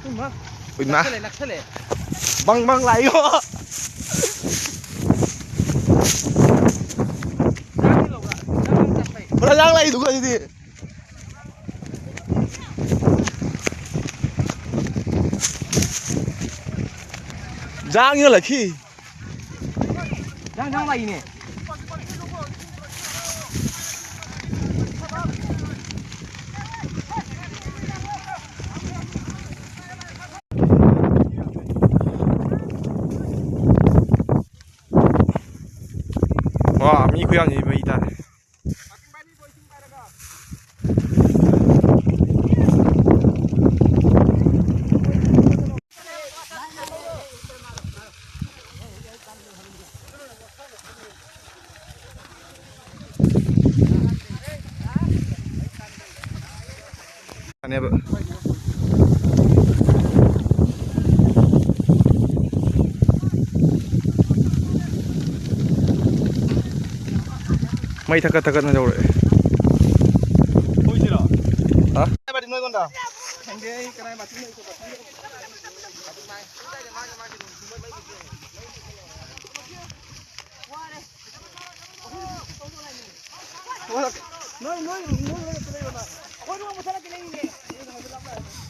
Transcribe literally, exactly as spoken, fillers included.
ꯏꯃꯥ꯫ ꯏꯃꯥ꯫ ꯅꯛꯁꯜꯂꯦ, ꯅꯛꯁꯜꯂꯦ꯫ ꯕꯪ ꯕꯪ ꯂꯥꯛꯏꯀꯣ꯫ ꯆꯥꯛꯇꯤ ꯂꯧꯕ꯭ꯔꯥ? ꯆꯥꯛ ꯌꯥꯝ ꯆꯥꯁꯜꯂꯦ꯫ ꯄꯨꯔꯥ ꯂꯥꯡ ꯂꯥꯛꯏꯗꯨꯒ ꯑꯗꯨꯗꯤ꯫ ꯖꯥꯡ ꯌꯣꯜꯂꯛꯈꯤ꯫ ꯖꯥꯡ, ꯖꯥꯡ ꯂꯥꯛꯏꯅꯦ꯫ ꯋꯥ, ꯃꯤ ꯈꯨꯌꯥꯝꯁꯤ ꯃꯩ ꯇꯥꯔꯦ꯫ ꯅꯦꯕ꯫ ꯃꯩ ꯊꯛꯀꯠ ꯊꯛꯀꯠꯅ ꯇꯧꯔꯛꯑꯦ꯫ ꯍꯥ? ꯅꯣꯏ, ꯅꯣꯏ, ꯅꯣꯏ, ꯅꯣꯏ ꯂꯩꯔꯛꯇ ꯂꯩꯔꯣ ꯅꯪ꯫ ꯑꯩꯈꯣꯏ ꯔꯣꯝ ꯃꯊꯛꯇ ꯂꯩꯔꯤꯅꯦ꯫